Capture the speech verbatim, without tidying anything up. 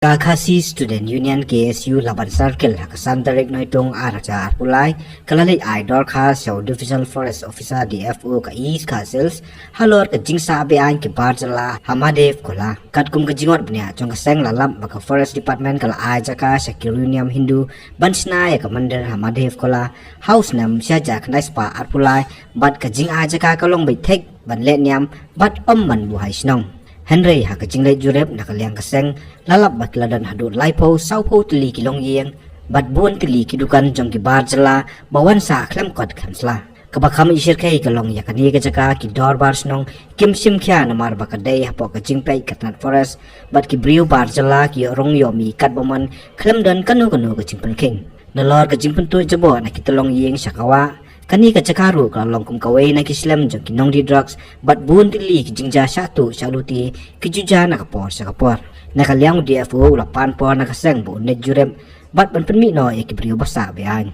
Ka Khasi Student Union, K S U, Laban Circle, ha ka san tarik Naitung ar hajar arphew lai, ka la leit ai dorkhas sha u Divisional Forest Officer, D F O, ka East Khasi Hills, halor ka jingsah beaiñ ki bar jylla ha Mahadev Khola. Katkum ka jingwan bniah jong ka seng, la lap ba ka Forest Department ka la ai jaka sha ki riewniam Hindu ban shna ïa ka mandir ha Mahadev Khola ha u snem shi hajar khyndai spah arphew lai, bad ka jingai jaka ka long beit thik ban leh niam bad ym ban buhai shnong. Hynrei ha ka jingleit jurip na ka liang ka seng, la lap ba ki la don haduh laiphew sawphew tylli ki longïing bad bun tylli ki dukan jong ki bar jylla ba wan sah khlem kot khlem sla. Kaba kham ishyrkhei ka long ïa kane ka jaka ki dorbar shnong kim shim khia namar ba ka dei hapoh ka jingpeit ka tnat forest, bad ki briew bar jylla ki ïoh rung ïoh mih katba mon khlem don kano kano ka jingpynkheiñ. Nalor ka jingpyntuid jubor na kita longïing sha ka wah, kane ka jaka ruh ka la long kum kawei na ki slem jong ki nongdih drugs, bad bun tylli ki jingjia shah tuh shah lute ki ju jia na ka por sha ka por. Na ka liang u D F O u la pan por na ka seng ba un leit jurip bad ban pynmih noh ïa ki briew ba sah beaiñ.